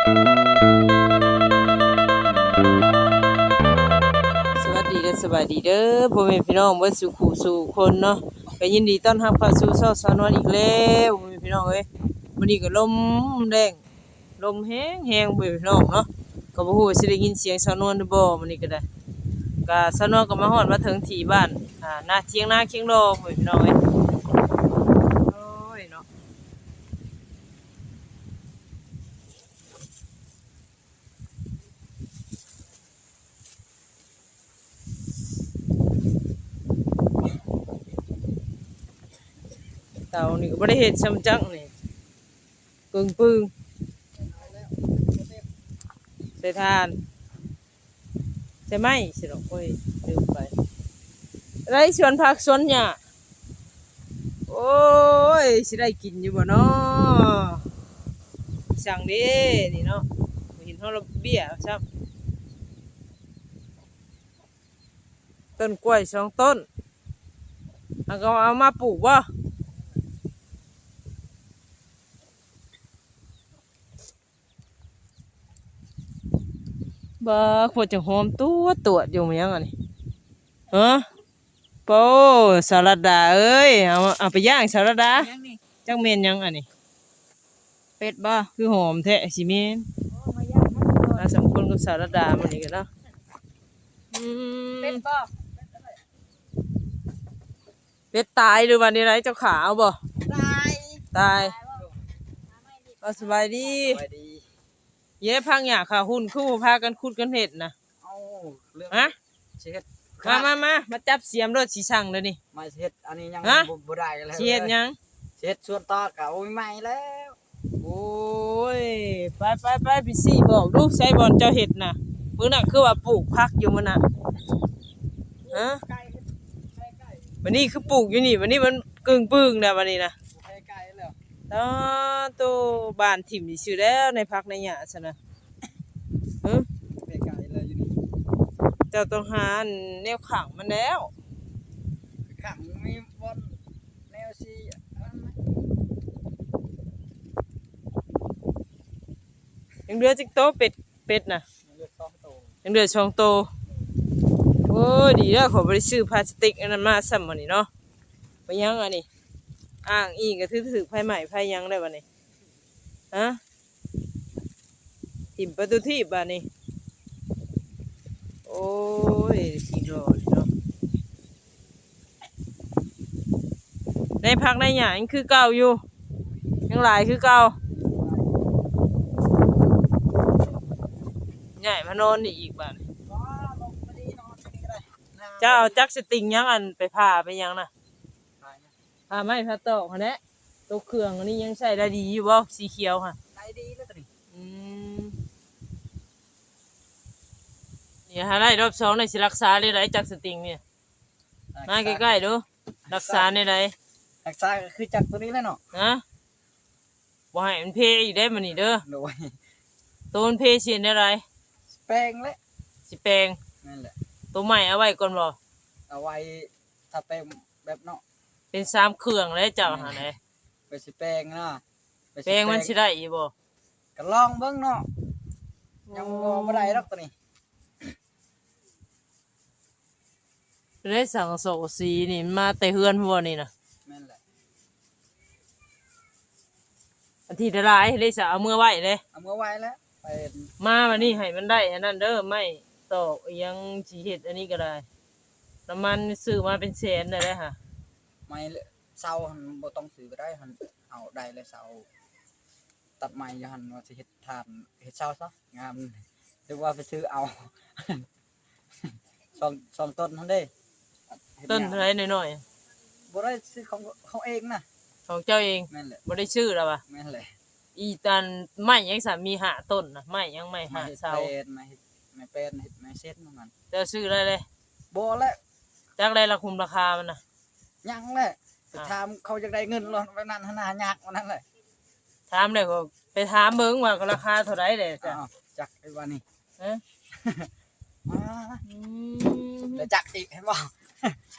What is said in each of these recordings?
ສະຫວັດດີ ແລະ ສະບາຍດີເດີ ພໍ່ແມ່ພີ່ນ້ອງເບິດສູ່ຄູ່ສູ່ຄົນເນາະ ກໍຍິນດີຕ້ອນຮັບເຂົ້າສູ່ຊ່ອງສາວນວນອີກແລ້ວ ພໍ່ແມ່ພີ່ນ້ອງເອີຍ. ມື້ນີ້ກໍລົມແຮງ ລົມແຮງໆ ພໍ່ແມ່ພີ່ນ້ອງເນາະ ກໍບໍ່ຮູ້ວ່າຊິໄດ້ຍິນສຽງສາວນວນຫຼືບໍ່ມື້ນີ້ກໍໄດ້. ກະສາວນວນກໍມາຮອດມາເຖິງທີ່ບ້ານ ອາ ນາ ຖຽງນາຄຽງລໍ ພໍ່ແມ່ພີ່ນ້ອງເອີຍ. ໂອ້ຍເນາະ ເຕົານີ້ກໍບໍ່ໄດ້ເຮັດຊ້ຳຈັກນີ້ ກຶ່ງປຶງ ໃສ່ຖ່ານ ໃສ່ໄມ້ຊິດອກ. ໂອ້ຍ ລືມໄປ ໄດ້ສວນຜັກສວນຫຍ້າ. ໂອ້ຍ ຊິໄດ້ກິນຢູ່ບໍ່ນໍ ຊ່າງເດ້ນີ້ເນາະ ບໍ່ເຫັນເຮົາລະເບ້ຍຊ້ຳ. ຕົ້ນກ້ວຍສອງຕົ້ນ ເຮົາກໍເອົາມາປູກບໍ່? ບໍ່ ຂວດຈັ່ງຫອມຕວດໆ ຢູ່ ແມ່ນຫຍັງອັນນີ້? ຮະ? ໂອ້ ສາວລັດດາເອີຍ ເອົາ ເອົາໄປຍ່າງ ສາວລັດດາ. ຫຍັງນີ້? ຈັກແມ່ນຫຍັງອັນນີ້? ເປັດບໍ່? ຄືຫອມແທ້ ຊິແມ່ນ. ໂອ້ ມາຍ່າງ ມາສອງຄົນກັບສາວລັດດາມື້ນີ້ກັນເນາະ. ອືມ ເປັດບໍ່? ເປັດຕາຍຫຼືວ່າແນວໃດ ເຈົ້າຂາເອົາບໍ່? ຕາຍ ຕາຍ. ເອົາ ສະບາຍດີ ສະບາຍດີ. ເຢ ພັກຫຍ້າຂາຫຸ່ນ ຄືບໍ່ພາກັນຂຸດກັນເຮັດນະ? ເອົ້າ ເລື່ອງ ຮະ? ຊິເຮັດ ມາ ມາ ມາ ມາຈັບສຽມໂລດ ຊິສັ່ງເດີນີ້. ມາຊິເຮັດອັນນີ້ຍັງ ຮະ? ບໍ່ ບໍ່ໄດ້ແລ້ວ ຊິເຮັດຫຍັງ? ຊິເຮັດສວນຕາດກະ ໂອ້ຍ ໃໝ່ແລ້ວ. ໂອ້ຍ ໄປ ໄປ ໄປ ໄປຊີ້ບອກດູ ໃສບ່ອນເຈົ້າເຮັດນະ? ມື້ນັ້ນຄືວ່າປູກຜັກຢູ່ມື້ນັ້ນ ຮະ? ບັດນີ້ຄືປູກຢູ່ນີ້ ບັດນີ້ມັນກຶ່ງປຶງແລ້ວບັດນີ້ນະ. ໄປໄກແລ້ວ ຕາໂຕ ບ້ານຖິ້ມຊື່ໆແລ້ວ ໃນຜັກໃນຫຍ້າຊັ້ນນະ. ຫຶ ໄປໄກແລ້ວຢູ່ນີ້ ເຈົ້າຕ້ອງຫາອັນແນວຂັງມັນແລ້ວ ຂັງມີບ່ອນແນວຊິອັນນັ້ນ. ຍັງເຫຼືອຈັກໂຕ ເປັດ ເປັດນະ? ຍັງເຫຼືອສອງໂຕ ຍັງເຫຼືອສອງໂຕ. ໂອ້ຍ ດີແລ້ວ ຂ້ອຍບໍ່ໄດ້ຊື້ພລາສຕິກອັນນັ້ນມາຊ້ຳມື້ນີ້ເນາະ. ໄປຫຍັງອັນນີ້ ອ້າງອີງກໍຖືກ ຖືກໄຟໄໝ້ໄຟຫຍັງແລ້ວບັດນີ້ ຮະ? ຖິ້ມປະຕູຖີບບາດນີ້. ໂອ້ຍ ຂີ້ຮ້ອນເນາະ ໃນຜັກໃນຫຍ້າຍັງຄືເກົ່າຢູ່ ຍັງຫຼາຍຄືເກົ່າ. ຍ້າຍມານອນນີ້ອີກບາດນີ້. ເຈົ້າເອົາຈັກສະຕິງຫຍັງ ອັນໄປຜ່າໄປຫຍັງນະ? ຜ່າໄມ້ຜ່າຕອກຫັ້ນແຫຼະ. ໂຕເຄື່ອງອັນນີ້ຍັງໃຊ້ໄດ້ດີຢູ່ບໍ່? ສີຂຽວຫັ້ນ ໄດ້ດີແລ້ວໂຕນີ້. ອືມ ນີ້ຖ້າໄດ້ລອບສອງນີ້ຊິລັກສາແນວໃດຈັກສະຕິງນີ້? ມາໃກ້ໆດູ ລັກສາແນວໃດ? ລັກສາກໍຄືຈັກໂຕນີ້ແຫຼະເນາະ. ຮະ? ບໍ່ໃຫ້ມັນເພອີກເດ້ມື້ນີ້ເດີ. ໂດຍ ໂຕມັນເພຊິເຮັດແນວໃດ? ຊິແປງແຫຼະ ຊິແປງ. ແມ່ນແຫຼະ ໂຕໃໝ່ເອົາໄວ້ກ່ອນບໍ່? ເອົາໄວ້ ຖ້າແປງແບບເນາະ ເປັນສາມເຄື່ອງແລ້ວເຈົ້າຫັ້ນເດ້. ໄປຊິແປງນະ ໄປຊິແປງ ແປງມັນຊິໄດ້ອີກບໍ່? ກໍລອງເບິ່ງເນາະ. ຍັງບໍ່ ບໍ່ໄດ້ດອກໂຕນີ້. ໄດ້ສັງກະສີນີ້ ມາແຕ່ເຮືອນຫົວນີ້ນະ. ແມ່ນແຫຼະ ອາທິດລະຫຼາຍເດ້ ສະເອົາເມືອໄວ້ເດ້ ເອົາເມືອໄວ້ແລ້ວ. ໄປ ມາບັດນີ້ໃຫ້ມັນໄດ້ອັນນັ້ນເດີ ໄມ້ຕອກອີ່ຫຍັງ ຊິເຮັດອັນນີ້ກໍໄດ້. ນ້ຳມັນຊື້ມາເປັນແສນໄດ້ເດ້ຫະ. ໄມ້ເສົາຫັ້ນບໍ່ຕ້ອງຊື້ກໍໄດ້ ຫັ້ນເອົາໄດ້ແລ້ວເສົາ. ຕັດໄມ້ຢູ່ຫັ້ນວ່າຊິເຮັດຖ່ານ ເຮັດເສົາຊະ ງາມ ຫຼືວ່າໄປຊື້ເອົາ. ສອງ ສອງຕົ້ນຫັ້ນເດ້ ເຮັດ ຕົ້ນເທົ່າໃດນ້ອຍໆ? ບໍ່ໄດ້ຊື້ຂອງ ຂອງເອງນະ ຂອງເຈົ້າເອງ. ແມ່ນແຫຼະ ບໍ່ໄດ້ຊື້ລະຫວາ? ແມ່ນແຫຼະ. ອີຕານໄມ້ຫຍັງສະ ມີຫ້າຕົ້ນນະ ໄມ້ຫຍັງ ໄມ້ຫ້າເສົາ ໄມ້ແປນ ໄມ້ເຮັດ ໄມ້ແປນເຮັດ ໄມ້ເຊັດນຳມັນ. ເຈົ້າຊື້ໄດ້ເລີຍ? ບໍ່ແຫຼະ ຈັກໄດ້ລະຄຸມລາຄາມັນນະ? ຍັງແຫຼະ ໄປຖາມເຂົາຢາກໄດ້ເງິນລະ ແບບນັ້ນຫັ້ນນະ ຍາກປານນັ້ນແຫຼະ. ຖາມແລ້ວກໍໄປຖາມເບິ່ງວ່າລາຄາເທົ່າໃດແຫຼະ. ເອົ້າ ຈັກໄອ້ວ່ານີ້ ຮະ? ອືມ ແລ້ວຈັກອີກ ເຫັນບໍ່?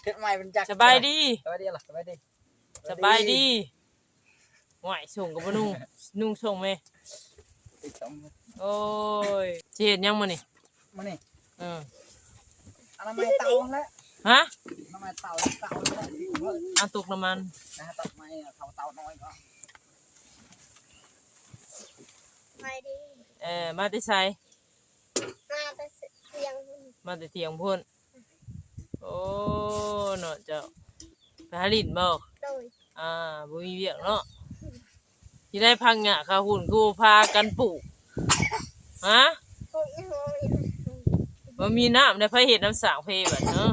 ເຮັດໃໝ່ເປັນຈັກ. ສະບາຍດີ ສະບາຍດີລະ ສະບາຍດີ ສະບາຍດີ. ໂອ້ຍ ສົ່ງກໍບໍ່ນຸ່ງ ນຸ່ງສົ່ງແມ່. ໂອ້ຍ ຊິເຮັດຫຍັງມື້ນີ້? ມື້ນີ້ ເອີ ອະນາໄມເຕົາຫັ້ນແຫຼະ. ຮະ? ອະນາໄມເຕົາ ເຕົາຫັ້ນແຫຼະ ເອົາຕຸກນ້ຳມັນ ນະ ຕັດໄມ້ເຕົາ ເຕົານ້ອຍກໍ ສະບາຍດີ. ເອີ ມາແຕ່ໃສ? ມາແຕ່ທຽງພຸ້ນ ມາແຕ່ທຽງພຸ້ນ. ໂອ້ ເນາະເຈົ້າ ໄປຫາຫຼິ້ນບໍ່? ໂດຍ. ອ່າ ບໍ່ມີວຽກເນາະ ຊິໄດ້ພັກຫຍ້າຄາວຮຸ່ນ ຄືບໍ່ພາກັນປູກ? ຮະ? ປູກຍັງບໍ່ມີນ້ຳ ບໍ່ມີນ້ຳ ແລ້ວໃຜເຮັດນ້ຳສ້າງເພບັດເນາະ?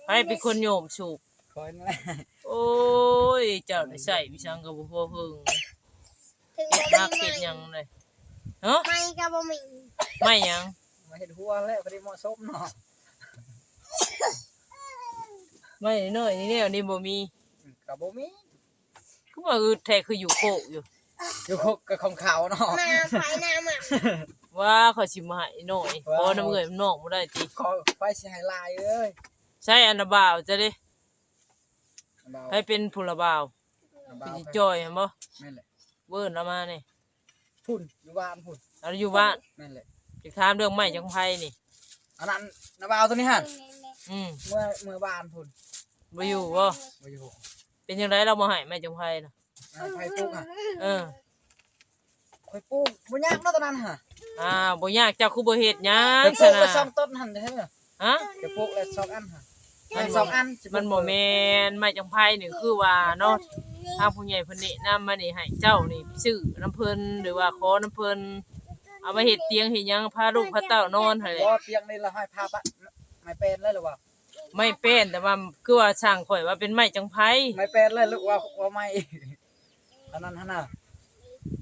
ໃຜເປັນຄົນໂຍມສູບ? ຂ້ອຍນັ້ນແຫຼະ. ໂອ້ຍ ເຈົ້າໄດ້ໃຊ້ວິສັງກໍບໍ່ພໍເພິ່ງ ເຮັດໜັກເຮັດຫຍັງເລີຍ. ຮະ? ໄມ້ກໍບໍ່ມີ. ໄມ້ຫຍັງ? ມາເຮັດຮົ້ວແຫຼະ ພໍດີເໝາະສົມເນາະ. ໄມ້ນ້ອຍນີ້ແນວນີ້ບໍ່ມີ. ອືມ ກໍບໍ່ມີ. ຄືວ່າອຶດແທ້ ຄືຢູ່ໂຄກຢູ່. ຢູ່ໂຄກກໍຂອງເຂົາເນາະ ໜ້າໃຜໜ້າມັນ. ວ່າເຂົາຊິມາໃຫ້ໜ້ອຍ ຂໍນຳເອື້ອຍນຳນ້ອງບໍ່ໄດ້ຕິ? ຂໍ ຂ້ອຍຊິໃຫ້ຫຼາຍເອີຍ. ໃຊ້ອັນລະບ່າວເຈົ້າເດ້. ລະບ່າວ ໃຜເປັນຜູ້ລະບ່າວ? ລະບ່າວ ເປັນຈິຈ່ອຍຫັ້ນບໍ່? ແມ່ນແຫຼະ. ເອີ້ນລາວມາແດ່. ພຸ້ນ ຢູ່ບ້ານພຸ້ນ. ລາວຢູ່ບ້ານ. ແມ່ນແຫຼະ. ຢາກຖາມເລື່ອງໄມ້ຈັກໄພນີ້. ອັນນັ້ນ ລະບ່າວໂຕນີ້ຫັ້ນ. ອືມ ເມື່ອ ເມື່ອວານພຸ້ນ. ບໍ່ຢູ່ບໍ່? ບໍ່ຢູ່. ເປັນຈັ່ງໃດລາວບໍ່ໃຫ້ໄມ້ຈັກໄພນະ? ໃຫ້ໃຜປູກຫະ? ເອີ ຂ້ອຍປູກບໍ່ຍາກເນາະຕອນນັ້ນຫະ. ອ່າ ບໍ່ຍາກ ເຈົ້າຄືບໍ່ເຮັດຫຍັງຊັ້ນນະ? ຂ້ອຍປູກໄວ້ສອງຕົ້ນຫັ້ນເດ້. ຮະ? ຂ້ອຍປູກໄວ້ສອງອັນຫະ. ມັນ ສອງອັນ ມັນບໍ່ແມ່ນ ໄມ້ຈັກໄພນີ້ ຄືວ່າເນາະ ທາງຜູ້ໃຫຍ່ເພິ່ນແນະນຳມານີ້ ໃຫ້ເຈົ້ານີ້ຊື້ນຳເພິ່ນ ຫຼືວ່າຂໍນຳເພິ່ນ ເອົາມາເຮັດຕຽງເຮັດຫຍັງ ພາລູກພາເຕົ້ານອນຫັ້ນແຫຼະ. ບໍ່ ຕຽງນີ້ລະໃຫ້ພາປະ ໄມ້ແປ້ນເລີຍລະວ່າ. ໄມ້ແປ້ນ ແຕ່ວ່າຄືວ່າຊ່າງຂ້ອຍວ່າເປັນໄມ້ຈັກໄພ. ໄມ້ແປ້ນເລີຍ ຫຼືວ່າ ວ່າໄມ້ອັນນັ້ນຫັ້ນນະ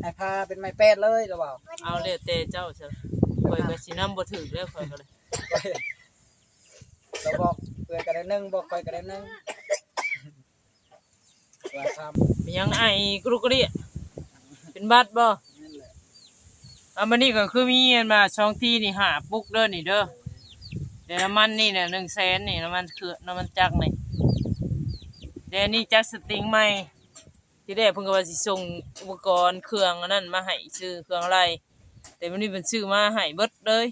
ໃຫ້ພາເປັນໄມ້ແປ້ນເລີຍລະວ່າ. ເອົາ ແລ້ວແຕ່ເຈົ້າຊະ ຂ້ອຍກໍຊິນຳບໍ່ຖືກແລ້ວ ຂ້ອຍກໍເລີຍ. ລາວບອກເອື້ອຍກໍໄດ້ໜຶ່ງ ບອກຂ້ອຍກໍໄດ້ໜຶ່ງ. ວ່າທຳ ມີຫຍັງໄອກຸລຸກກຸລິ ເປັນຫວັດບໍ່? ແມ່ນແຫຼະ. ອ່າ ມື້ນີ້ກໍຄືມີອັນວ່າຊ່ອງທີ່ນີ້ຫ້າປຸກເດີນີ້ເດີ. ແຕ່ນ້ຳມັນນີ້ນະ ໜຶ່ງແສນນີ້ ນ້ຳມັນເຄື່ອງ ນ້ຳມັນຈັກນີ້. ແຕ່ນີ້ຈັກສະຕິງໃໝ່ ທີແລກເພິ່ນກໍວ່າຊິສົ່ງອຸປະກອນເຄື່ອງອັນນັ້ນມາໃຫ້ ຊື້ເຄື່ອງໄລ່ ແຕ່ມື້ນີ້ເພິ່ນຊື້ມາໃຫ້ເບິດເລີຍ.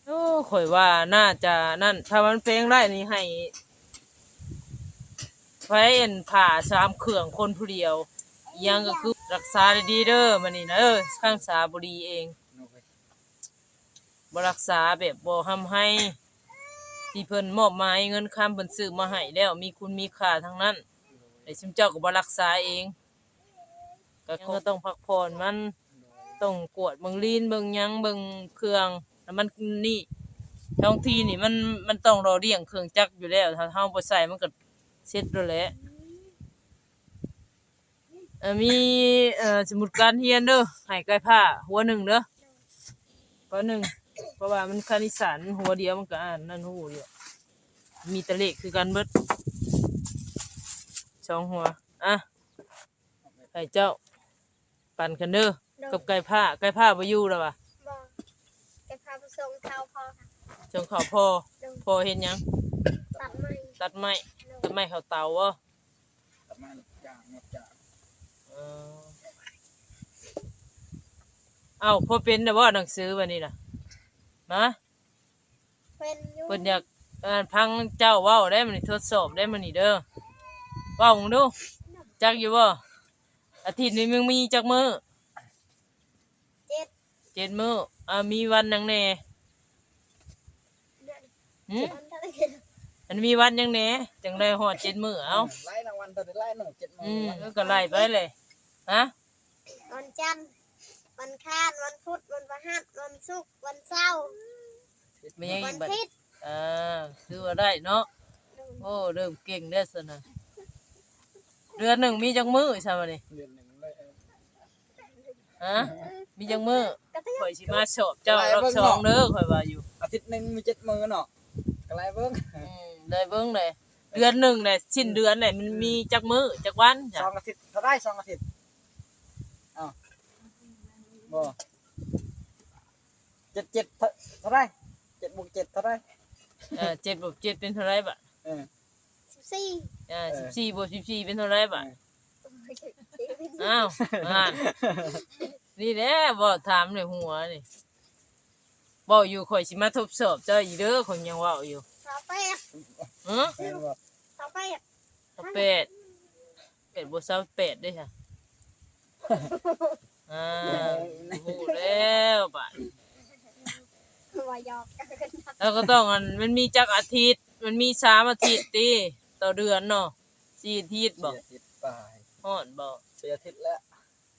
ໂອ້ ຂ້ອຍວ່າໜ້າຈະນັ້ນ ຖ້າມັນແປງໄດ້ນີ້ໃຫ້ໃຜອັນຜ່າສາມເຄື່ອງຄົນຜູ້ດຽວ. ອີ່ຫຍັງກໍຄື ຮັກສາດີໆເດີ ມື້ນີ້ນະເອີ ຄັນສາບໍ່ດີເອງ ບໍ່ຮັກສາແບບບໍ່ຮ່ຳໄຮ ທີ່ເພິ່ນມອບໝາຍເງິນຄຳ ເພິ່ນຊື້ມາໃຫ້ແລ້ວ ມີຄຸນມີຄ່າທັງນັ້ນ ແຕ່ຊຸມເຈົ້າກໍບໍ່ຮັກສາເອງ. ກໍ ກໍຕ້ອງພັກຜ່ອນມັນ ຕ້ອງກວດເບິ່ງລີນ ເບິ່ງຫຍັງ ເບິ່ງເຄື່ອງ ແລ້ວມັນນີ້ ທ້ອງທີ່ນີ້ມັນ ມັນຕ້ອງຫຼໍ່ລ້ຽງເຄື່ອງຈັກຢູ່ແລ້ວ ຖ້າເຮົາບໍ່ໃສ່ມັນກໍເສັດໂລດແຫຼະ. ເອີ ມີ ເອີ ສະໝຸດການຮຽນເດີ ໃຫ້ໄກ່ພ້າຫົວໜຶ່ງເດີ ປ ໜຶ່ງ ເພາະວ່າມັນຄະນິດສາດ ມັນຫົວດຽວມັນກໍອ່ານນັ້ນຮູ້ຢູ່ ມີແຕ່ເລກຄືກັນເບິດ ສອງຫົວ. ອ່ະ ໃຫ້ເຈົ້າປັນກັນເດີ ໂດຍ ກັບໄກ່ພ້າ. ໄກ່ພ້າບໍ່ຢູ່ແລ້ວຫວາ? ບໍ່ ໄກ່ພ້າໄປສົ່ງເຂົ້າພໍ່. ສົ່ງເຂົ້າພໍ່? ໂດຍ. ພໍ່ເຮັດຫຍັງ? ຕັດໄມ້. ຕັດໄມ້? ໂດຍ. ຕັດໄມ້ເຂົ້າເຕົາບໍ່? ຕັດໄມ້ຮັບຈ້າງ ຮັບຈ້າງ. ເອີ ເອົ້າ ພໍເປັນແລ້ວບໍ່ໜັງສືບັດນີ້ນະ? ຮະ? ເພິ່ນຢູ່ ເພິ່ນຢາກ ເອີ ຟັງເຈົ້າເວົ້າໄດ໋ ມື້ນີ້ທົດສອບໄດ໋ ມື້ນີ້ເດີ ເວົ້າເບິ່ງດູ ຈັກຢູ່ບໍ່? ອາທິດໜຶ່ງມັນມີຈັກມື້? ເຈັດ ເຈັດມື້. ອ່າ ມີວັນຫຍັງແດ່? ຫຶ? ມັນມີວັນຫຍັງແດ່ ຈັ່ງໄດ້ຮອດເຈັດມື້? ເອົ້າ ເອີ ໄລ່ນະ ວັນເທົ່າໃດໄລ່ເນາະ ເຈັດມື້. ອືມ ເອີ ກໍໄລ່ໄປເລີຍ. ຮະ? ວັນຈັນ ວັນຄານ ວັນພຸດ ວັນພະຫັດ ວັນສຸກ ວັນເສົາ ມີຫຍັງອີກບັດ? ວັນທິດ. ອ່າ ຖືວ່າໄດ້ເນາະ. ໂດຍ. ໂອ້ ເລີ່ມເກັ່ງແລ້ວຊັ້ນນະ. ເດືອນໜຶ່ງມີຈັກມື້ຊະບັດນີ້? ເດືອນໜຶ່ງໄດ້ ຮະ? ມີຈັກມື້? ຂ້ອຍຊິມາສອບເຈົ້າຮອບສອງເດີ ຂ້ອຍວ່າຢູ່. ອາທິດໜຶ່ງມີເຈັດມື້ເນາະ ກໍໄລ່ເບິ່ງ. ອືມ ໄລ່ເບິ່ງເລີຍ. ເດືອນໜຶ່ງແຫຼະ ສິ້ນເດືອນແຫຼະ ມັນມີຈັກມື້ ຈັກວັນ? ສອງອາທິດເທົ່າໃດ? ສອງອາທິດ. ເອົ້າ ບໍ່ ເຈັດ ເຈັດ ເທົ່າ ເທົ່າໃດ? ເຈັດບວກເຈັດເທົ່າໃດ? ເອີ ເຈັດບວກເຈັດເປັນເທົ່າໃດບາດ? ເອີ ສິບສີ່. ເອີ ເອີ ສິບສີ່ບວກສິບສີ່ເປັນເທົ່າໃດບາດ? ເອີ ອ້າວ ຫັ້ນ ນີ້ແຫຼະ ເວົ້າຖາມໃນຫົວນີ້ ເວົ້າຢູ່ ຂ້ອຍຊິມາທົດສອບເຈົ້າອີກເດີ ຂ້ອຍຍັງເວົ້າຢູ່ ຊາວແປດ ຮະ ແມ່ນບໍ່? ຊາວແປດ ຊາວແປດ ແປດບໍ່ ຊາວແປດເດ້ ອາ ຮູ້ແລ້ວບາດ ວ່າຢອກກັນ ແລ້ວກໍຕ້ອງ ອັນ ມັນມີຈັກອາທິດ? ມັນມີສາມອາທິດຕິ ຕໍ່ເດືອນເນາະ ສີ່ອາທິດບໍ? ສີ່ອາທິດປາຍ ຮອດບໍ? ສີ່ອາທິດແລ້ວ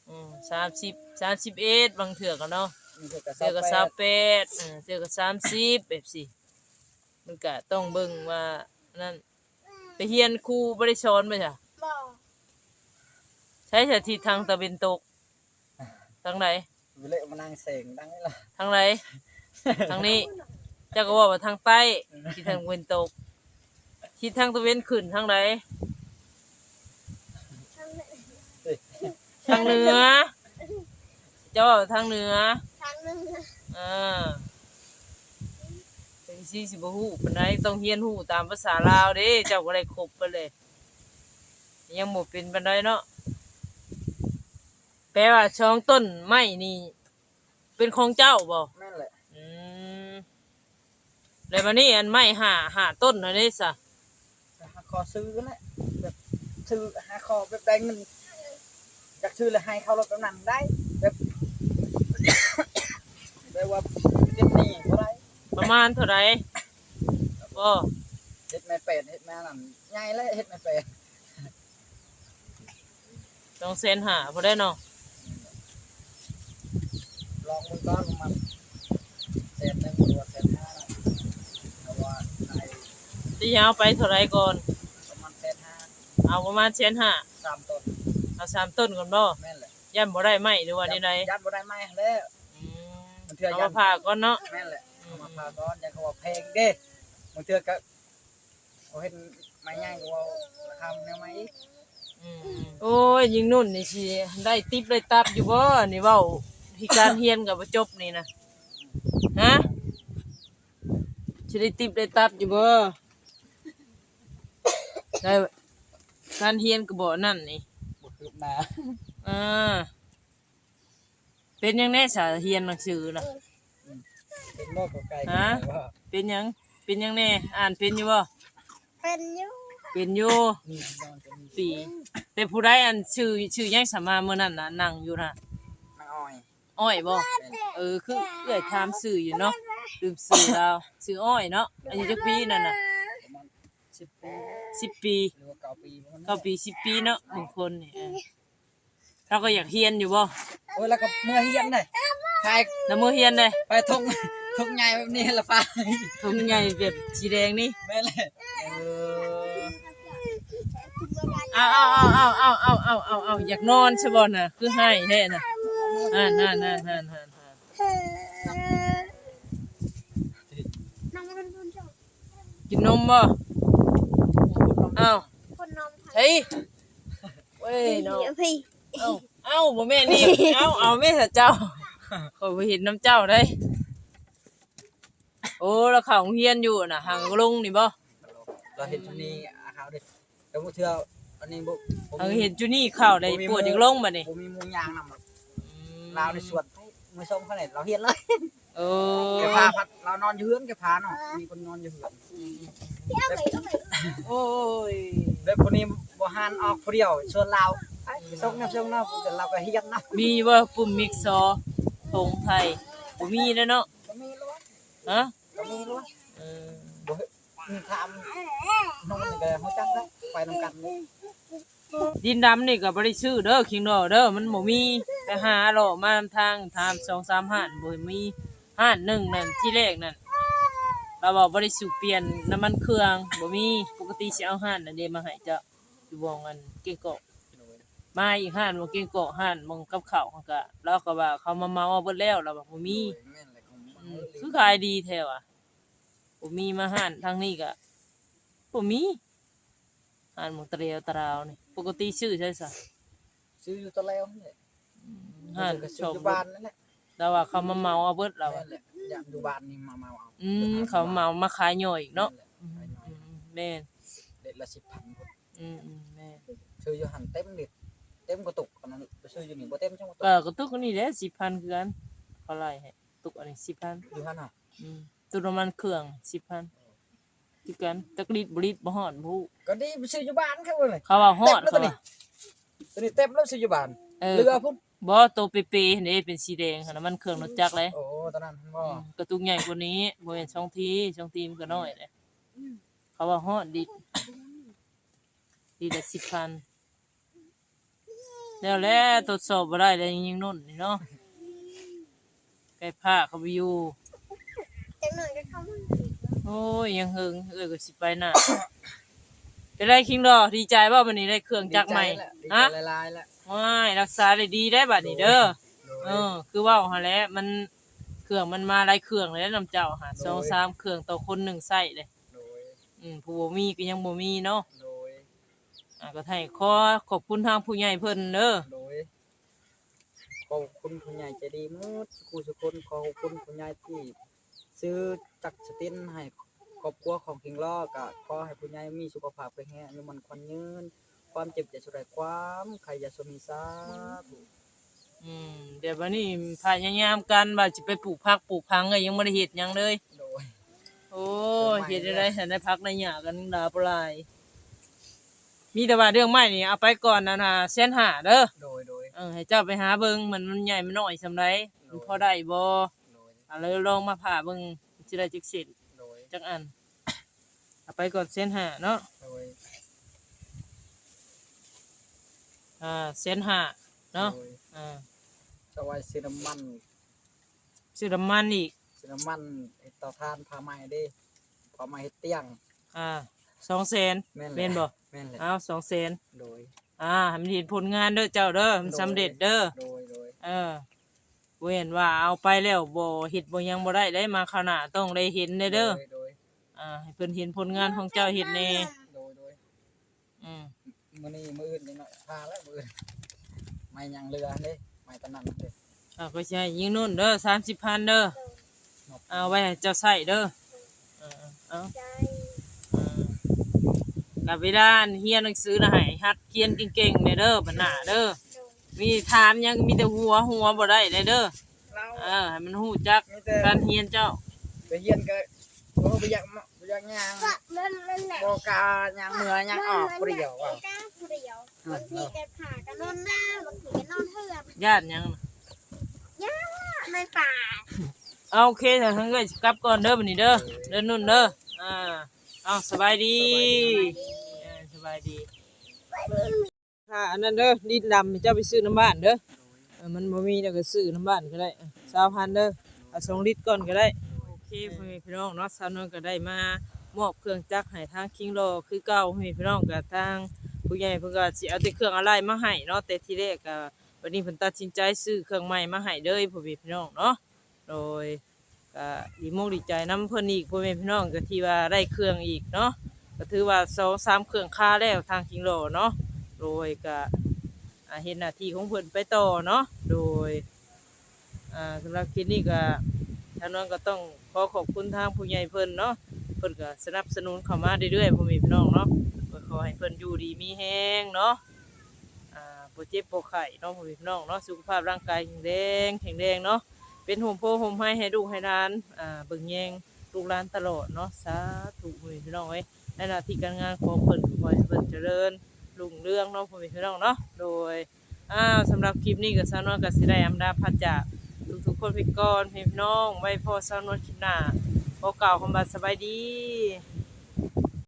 ອືມ ສາມສິບ ສາມສິບເອັດ ບາງເທື່ອກໍເນາະ ບາງເທື່ອກໍຊາວແປດ ເທື່ອກໍຊາວແປດ ເອີ ເທື່ອກໍສາມສິບ ແບບຊີ້ ມັນກະຕ້ອງເບິ່ງວ່ານັ້ນ ໄປຮຽນຄູບໍ່ໄດ້ສອນບໍ່ຊະ? ບໍ່ ໃສຊະທິດທາງຕາເວັນຕົກ? ທາງໃດ? ວິເລະມານັ່ງແສງດັງນີ້ລະ ທາງໃດ? ທາງນີ້ ເຈົ້າກໍເວົ້າວ່າທາງໃຕ້ ທິດທາງຕາເວັນຕົກ ທິດທາງຕາເວັນຂຶ້ນທາງໃດ? ທາງເໜືອ ເຈົ້າເວົ້າທາງເໜືອ ທາງເໜືອ ເອີ ຈັ່ງຊີ້ຊິບໍ່ຮູ້ປານໃດ ຕ້ອງຮຽນຮູ້ຕາມພາສາລາວເດ້ ເຈົ້າກໍໄດ້ຄົບໄປເລີຍ ຍັງບໍ່ເປັນປານໃດເນາະ ແປວ່າສອງຕົ້ນໄມ້ນີ້ ເປັນຂອງເຈົ້າບໍ່? ແມ່ນແຫຼະ ອືມ ແລ້ວບາດນີ້ ອັນໄມ້ຫ້າ ຫ້າຕົ້ນຫັ້ນເດຊະ? ຫາຂໍຊື້ແຫຼະ ແບບຊື້ ຫາຂໍແບບໄດ້ເງິນ ຢາກຊື້ແລ້ວໃຫ້ເຂົາໂລດ ແບບນັ້ນໄດ້ ແບບ ແບບວ່າຕິດໜີ້ບໍ່ໄດ້ ປະມານເທົ່າໃດ? ບໍ່ ເຮັດໄມ້ແປນ ເຮັດໄມ້ອັນນັ້ນ ໃຫຍ່ແລ້ວ ເຮັດໄມ້ແປນ ສອງແສນຫ້າພຸ້ນແຫຼະເນາະ ລອງເບິ່ງກ່ອນ ປະມານແສນໜຶ່ງ ຫຼືວ່າແສນຫ້າ ເພາະວ່າຂາຍ ຊິເອົາໄປເທົ່າໃດກ່ອນ? ປະມານແສນຫ້າ ເອົາປະມານແສນຫ້າ ສາມຕົ້ນ ເອົາສາມຕົ້ນກ່ອນບໍ່? ແມ່ນແຫຼະ ຢ້ານບໍ່ໄດ້ໄມ້ ຫຼືວ່າແນວໃດ? ຢ້ານ ຢ້ານບໍ່ໄດ້ໄມ້ຫັ້ນແຫຼະ ອືມ ບາງເທື່ອ ເອົາມາຜ່າກ່ອນເນາະ ແມ່ນແຫຼະ ອືມ ເອົາມາຜ່າກ່ອນ ຢ້ານເຂົາວ່າແພງເດ້ ບາງເທື່ອກໍ ເຂົາເຫັນໄມ້ໃຫຍ່ກໍເວົ້າລາຄາແນວໃໝ່ອີກ ອືມ ໂອ້ຍ ຍິງນຸ່ນນີ້ຊິໄດ້ຕິບໄດ້ຕັບຢູ່ບໍ່? ນີ້ເວົ້າທີ່ການຮຽນກໍບໍ່ຈົບນີ້ນະ ຮະ ຊິໄດ້ຕິບໄດ້ຕັບຢູ່ບໍ່? ໄດ້ ການຮຽນກໍບໍ່ນັ້ນນີ້ ບໍ່ຄືບໜ້າ ເອີ ເປັນຫຍັງແດ່ສາ ຮຽນໜັງສືນະ? ເປັນບໍ່ ກໍໄກ່ ຮະ? ເປັນຫຍັງ? ເປັນຫຍັງແດ່? ອ່ານເປັນຢູ່ບໍ່? ເປັນຢູ່ ເປັນຢູ່ ອືມ ປີ ແຕ່ຜູ້ໃດ ອັນ ຊື່ ຊື່ຫຍັງສາ ມາມື້ນັ້ນນະ ນັ່ງຢູ່ນະ? ນາງອ້ອຍ ອ້ອຍບໍ່? ແມ່ນ ເອີ ຄືເອື້ອຍຖາມຊື່ຢູ່ເນາະ ລືມຊື່ລາວ ຊື່ອ້ອຍເນາະ ອາຍຸຈັກປີນັ້ນນະ? ປະມານສິບປີ ສິບປີ ຫຼືວ່າເກົ້າປີ ປະມານນັ້ນ ເກົ້າປີ ສິບປີເນາະ ບາງຄົນນີ້ ເອີ ລາວກໍຢາກຮຽນຢູ່ບໍ່? ໂອ້ຍ ລາວກໍເມືອຮຽນເດ້ ໄປ ລາວເມືອຮຽນເດ້ ໄປຖົງ ຖົງໃຫຍ່ແບບນີ້ລະໄປ ຖົງໃຫຍ່ແບບສີແດງນີ້ ແມ່ນແຫຼະ ເອີ ເອົາ ເອົາ ຢາກນອນຊະບໍ່ນະ ຄືຮ້າຍແທ້ນະ ຫັ້ນໆໆໆໆ ກິນນົມບໍ່? ອ້າວ ຄົນນົມ ເຮີ້ຍ ເວີຍເນາະ ເອີ ເອົ້າ ບໍ່ແມ່ນນີ້ ເອົ້າ ເອົາແມ່ນເຈົ້າ ຂ້ອຍບໍ່ເຫັນນຳເຈົ້າເດ້ ໂອ້ ລາວເຂົ້າໂຮງຮຽນຢູ່ນະ ຫາງລົງນີ້ບໍ່? ລາວເຮັດຢູ່ນີ້ ອາ ເຂົ້າເດ້ ແຕ່ບາງເທື່ອ ອັນນີ້ບໍ່ ບໍ່ມີ ເຮົາເຫັນຈຸນີ້ເຂົ້າໄດ້ ບໍ່ມີ ປວດ ໝູ່ ຢາກລົງບັດນີ້ ບໍ່ມີໝູ່ຍ່າງນຳ ອືມ ລາວໃນສວນ ມື້ຊົງເຂົານີ້ລາວຮຽນເລີຍ ເອີ ແກ່ພາພັດລາວນອນຢູ່ເຮືອນ ແກ່ພາເນາະ ມີຄົນນອນຢູ່ເຮືອນ ອືມ ແບບ ໂອ້ຍ ແບບຜູ້ນີ້ບໍ່ຫັນອອກຜູ້ດຽວ ຊວນລາວ ໄປສົ່ງນຳ ສົ່ງນຳ ແຕ່ລາວກໍຮຽນນຳ ມີບໍ່? ປຸ່ມມິກຊໍ ຖົງໄທ ບໍ່ມີແລ້ວເນາະ ບໍ່ມີແລ້ວ ຮະ? ກໍມີລວດ ເອີ ບໍ່ ຖາມນ້ອງນີ້ກໍຮູ້ຈັກແລ້ວ ໄປນຳກັນ ດິນດຳນີ້ກໍບໍ່ໄດ້ຊື້ເດີ ຄິງດໍເດີ ມັນບໍ່ມີ ໄປຫາເລາະມານຳທາງ ຖາມສອງສາມຮ້ານ ບໍ່ມີ ຮ້ານໜຶ່ງນັ້ນ ທີແລກນັ້ນ ລາວວ່າບໍ່ໄດ້ສູ່ປ່ຽນນ້ຳມັນເຄື່ອງ ບໍ່ມີ ປົກກະຕິຊິເອົາຮ້ານນັ້ນເດມາໃຫ້ເຈົ້າ ຢູ່ບ່ອນອັນເກງກອກ ມາອີກຮ້ານໝ່ອງເກງກອກ ຮ້ານໝ່ອງກັບເຂົ້າຫັ້ນກະ ລາວກໍວ່າເຂົາມາເໝົາເອົາເບິດແລ້ວ ລາວວ່າບໍ່ມີ ອືມ ຄືຂາຍດີແທ້ຫວາ ບໍ່ມີ ມາຮ້ານທາງນີ້ກະບໍ່ມີ ຮ້ານໝ່ອງຕະແລວຕະລາວນີ້ ປົກກະຕິຊື້ໃສຊະ? ຊື້ຢູ່ຕະແລວຫັ້ນແຫຼະ ອືມ ຮ້ານ ຊື້ຢູ່ບ້ານນັ້ນແຫຼະ ລາວວ່າເຂົາມາເໝົາເອົາເບິດ ລາວວ່າ ແມ່ນແຫຼະ ຢ້ານຢູ່ບ້ານນີ້ມາເໝົາເອົາ ອືມ ເຂົາເໝົາມາຂາຍຫຍໍ້ອີກເນາະ ແມ່ນແຫຼະ ອືມ ຂາຍຫຍໍ້ ແມ່ນ ເລັດລະສິບພັນ ອືມໆ ແມ່ນ ຊື້ຢູ່ຫັ້ນເຕັມເລັດ ເຕັມກະຕຸກ ອັນນັ້ນ ຢູ່ນີ້ບໍ່ເຕັມ ຈັງວ່າຕົກ ກໍ ກໍຕົກອັນນີ້ແຫຼະ ສິບພັນຄືກັນ ເຂົາໄລ່ໃຫ້ ຕົກອັນນີ້ສິບພັນ ຢູ່ຫັ້ນຫະ ອືມ ຕົກນ້ຳມັນເຄື່ອງສິບພັນຄືກັນ ຈັກລິດບໍ່ລິດ ບໍ່ຮອດ ບໍ່ຮູ້ ກໍດີໄປຊື້ຢູ່ບ້ານ ເຂົາວ່າ ເຂົາວ່າຮອດ ເຂົາວ່າ ຕົວນີ້ເຕັມແລ້ວ ຊື້ຢູ່ບ້ານ ເອີ ເຫຼືອພຸ້ນ ບໍ່ ໂຕເປໆຫັ້ນເດ້ ເປັນສີແດງຫັ້ນນະ ນ້ຳມັນເຄື່ອງລົດຈັກເດ້ ໂອ້ ຕົວນັ້ນບໍ່ ອືມ ກະຕຸກໃຫຍ່ກວ່ານີ້ ບໍ່ແມ່ນສອງທີ ສອງທີມັນກໍນ້ອຍເດ້ ເຂົາວ່າຮອດລິດ ລິດລະສິບພັນ ແລ້ວແຫຼະ ທົດສອບບໍ່ໄດ້ແລ້ວ ຍິງນົນນີ້ເນາະ ໄກ່ພ້າເຂົາໄປຢູ່ ຈັກໜ້ອຍກໍເຂົ້າມາອີກເນາະ ໂອ້ຍ ຍັງເຫິງ ເອື້ອຍກໍຊິໄປນະ ເປັນໄດຄິງດໍ ດີໃຈບໍ່ບັດນີ້ໄດ້ເຄື່ອງຈັກໃໝ່? ດີໃຈແຫຼະ ດີໃຈຫຼາຍໆແຫຼະ ຫະ? ໂອ້ຍ ຮັກສາໄດ້ດີໄດ໋ບັດນີ້ເດີ ໂດຍ ເອີ ຄືເວົ້າຫັ້ນແຫຼະ ມັນ ເຄື່ອງມັນມາຫຼາຍເຄື່ອງແລ້ວນຳເຈົ້າຫະ ໂດຍ ສອງສາມເຄື່ອງຕໍ່ຄົນໜຶ່ງໃຊ້ເດ້ ໂດຍ ອືມ ຜູ້ບໍ່ມີກໍຍັງບໍ່ມີເນາະ ໂດຍ ອ່າ ກໍໃຫ້ຂໍຂອບຄຸນທາງຜູ້ໃຫຍ່ເພິ່ນເດີ ໂດຍ ຂອບຄຸນຜູ້ໃຫຍ່ໃຈດີໝົດສູ່ຜູ້ສູ່ຄົນ ຂໍຂອບຄຸນຜູ້ໃຫຍ່ທີ່ຊື້ຈັກສະຕິນໃຫ້ຄອບຄົວຂອງຄິງລໍ ກໍຂໍໃຫ້ຜູ້ໃຫຍ່ມີສຸຂະພາບແຂງແຮງ ອາຍຸໝັ້ນຂວັນຍືນ ຄວາມເຈັບຢ່າສູ່ໄດ້ ຄວາມໄຂ້ຢ່າສູ່ມີ ສາທຸ. ອືມ ດຽວບັດນີ້ພະຍາຍາມກັນວ່າຊິໄປປູກຜັກປູກຜັງ ກໍຍັງບໍ່ໄດ້ເຮັດຫຍັງເລີຍ ໂດຍ ໂອ້ຍ ເຮັດແນວໃດຫັ້ນ ໄດ້ຜັກໄດ້ຫຍ້າກັນຫຼາຍບໍ່ຫຼາຍ ມີແຕ່ວ່າເລື່ອງໄມ້ນີ້ເອົາໄປກ່ອນນັ້ນນະ ແສນຫ້າເດີ ໂດຍ ໂດຍ ເອີ ໃຫ້ເຈົ້າໄປຫາເບິ່ງ ມັນ ມັນໃຫຍ່ມັນນ້ອຍສ່ຳໃດ ໂດຍ ມັນພໍໄດ້ບໍ່ ໂດຍ ເອົາ ລອງມາຜ່າເບິ່ງ ຊິໄດ້ຈັກເສັ້ນ ໂດຍ ຈັກອັນ ເອົາໄປກ່ອນແສນຫ້າເນາະ ໂດຍ ອ່າ ແສນຫ້າເນາະ ໂດຍ ອ່າ ຈະໄວ້ຊື້ນ້ຳມັນ ຊື້ນ້ຳມັນອີກ ຊື້ນ້ຳມັນເຮັດເຕົາຖ່ານ ຜ້າໄໝເດ້ ຜ້າໄໝເຮັດຕຽງ ອ່າ ສອງແສນ ແມ່ນແຫຼະ ແມ່ນບໍ່? ແມ່ນແຫຼະ ເອົາ ສອງແສນ ໂດຍ ອ່າ ໃຫ້ມັນເຫັນຜົນງານເດີເຈົ້າເດີ ໃຫ້ມັນສຳເລັດເດີ ໂດຍ ໂດຍ ເອີ ບໍ່ແມ່ນວ່າເອົາໄປແລ້ວບໍ່ເຮັດບໍ່ຫຍັງບໍ່ໄດ້ເດ້ ມາຄາວໜ້າຕ້ອງໄດ້ເຫັນແດ່ເດີ ໂດຍ ໂດຍ ອ່າ ໃຫ້ເພິ່ນເຫັນຜົນງານຂອງເຈົ້າເຮັດແດ່ ໂດຍ ໂດຍ ອືມ ມື້ນີ້ມື້ອື່ນຈັກໜ້ອຍ ພາແລ້ວມື້ອື່ນ ໄມ້ຍັງເຫຼືອເດ້ ໄມ້ຕອນນັ້ນເດ້ ເອົາ ຂ້ອຍຊິໃຫ້ຍິງນຸ່ນເດີ ສາມສິບພັນເດີ ເອົາໄວ້ໃຫ້ເຈົ້າໃຊ້ເດີ ເອີ ເອົາ ເອີ ແລ້ວເວລາອັນຮຽນໜັງສືນະ ໃຫ້ຫັດຂຽນເກັ່ງໆແດ່ເດີ ບັດໜ້າເດີ ມີຖາມຫຍັງມີແຕ່ຫົວ ຫົວບໍ່ໄດ້ເດີ ເອີ ໃຫ້ມັນຮູ້ຈັກ ມີແຕ່ການຮຽນເຈົ້າ ໄປຮຽນກໍ ໂອ້ ບໍ່ຢາກ ບໍ່ຢາກຍ່າງ ມັນ ມັນແຫຼະ ບໍ່ກ້າຍ່າງເມືອຍ່າງອອກຜູ້ດຽວ ມັນ ມັນແຫຼະ ກ້າຜູ້ດຽວ ບາງທີກໍຂ້າກໍນອນນາ ບາງທີກໍນອນເຮືອນ ຢ້ານຫຍັງນະ? ຢ້ານໄມ້ປ່າ ເອົາ ໂອເຄ ຖ້າຊັ້ນເອື້ອຍຊິກັບກ່ອນເດີ ບັດນີ້ເດີ ເດີນຸ່ນເດີ ອ່າ ເອົາ ສະບາຍດີ ສະບາຍດີ ເອີ ສະບາຍດີ ຄ່າອັນນັ້ນເດີ ດິນດຳ ເຈົ້າໄປຊື້ນຳບ້ານເດີ ເອີ ມັນບໍ່ມີແລ້ວກໍຊື້ນຳບ້ານກໍໄດ້ ຊາວພັນເດີ ເອົາສອງລິດກ່ອນກໍໄດ້ ໂອເຄ ພໍ່ແມ່ພີ່ນ້ອງເນາະ ສາວນວນກໍໄດ້ມາມອບເຄື່ອງຈັກໃຫ້ທາງຄິງລໍຄືເກົ່າ ພໍ່ແມ່ພີ່ນ້ອງ ກໍທາງຜູ້ໃຫຍ່ເພິ່ນກໍຊິເອົາແຕ່ເຄື່ອງອາໄຫຼ່ມາໃຫ້ເນາະ ແຕ່ທີແລກກໍ ບັດນີ້ເພິ່ນຕັດສິນໃຈຊື້ເຄື່ອງໃໝ່ມາໃຫ້ເລີຍ ພໍ່ແມ່ພີ່ນ້ອງເນາະ ໂດຍ ກະດີມົກດີໃຈນຳເພິ່ນອີກ ພໍ່ແມ່ພີ່ນ້ອງ ກະທີ່ວ່າໄດ້ເຄື່ອງອີກເນາະ ກະຖືວ່າສອງສາມເຄື່ອງຄາແລ້ວທາງຄິງລໍເນາະ ໂດຍ ກະ ອາ ເຮັດໜ້າທີ່ຂອງເພິ່ນໄປຕໍ່ເນາະ ໂດຍ ອາ ສຳລັບຄລິບນີ້ກະ ທາງນ້ອງກະຕ້ອງຂໍຂອບຄຸນທາງຜູ້ໃຫຍ່ເພິ່ນເນາະ ເພິ່ນກະສະໜັບສະໜູນເຂົ້າມາເລື້ອຍໆ ພໍ່ແມ່ພີ່ນ້ອງເນາະ ກໍຂໍໃຫ້ເພິ່ນຢູ່ດີມີແຮງເນາະ ອ່າ ບໍ່ເຈັບບໍ່ໄຂ້ເນາະ ພໍ່ແມ່ພີ່ນ້ອງເນາະ ສຸຂະພາບຮ່າງກາຍແຂງແຮງ ແຂງແຮງເນາະ ເປັນຮົ່ມໂພຮົ່ມໄຮໃຫ້ລູກໃຫ້ຫຼານ ອ່າ ເບິ່ງແຍງລູກຫຼານຕະຫຼອດເນາະ ສາທຸ ພໍ່ແມ່ພີ່ນ້ອງເອີຍ ໃນໜ້າທີ່ການງານຂອງເພິ່ນ ກໍຂໍໃຫ້ເພິ່ນຈະເລີນຮຸ່ງເຮືອງເນາະ ພໍ່ແມ່ພີ່ນ້ອງເນາະ ໂດຍ ອ້າວ ສຳລັບຄລິບນີ້ກໍສາວນວນກໍຊິໄດ້ອຳລາພາຈາກທຸກໆຄົນໄປກ່ອນ ພີ່ນ້ອງ ໄວ້ພໍ້ສາວນວນຄລິບໜ້າ ຂໍກ່າວຄຳວ່າສະບາຍດີ.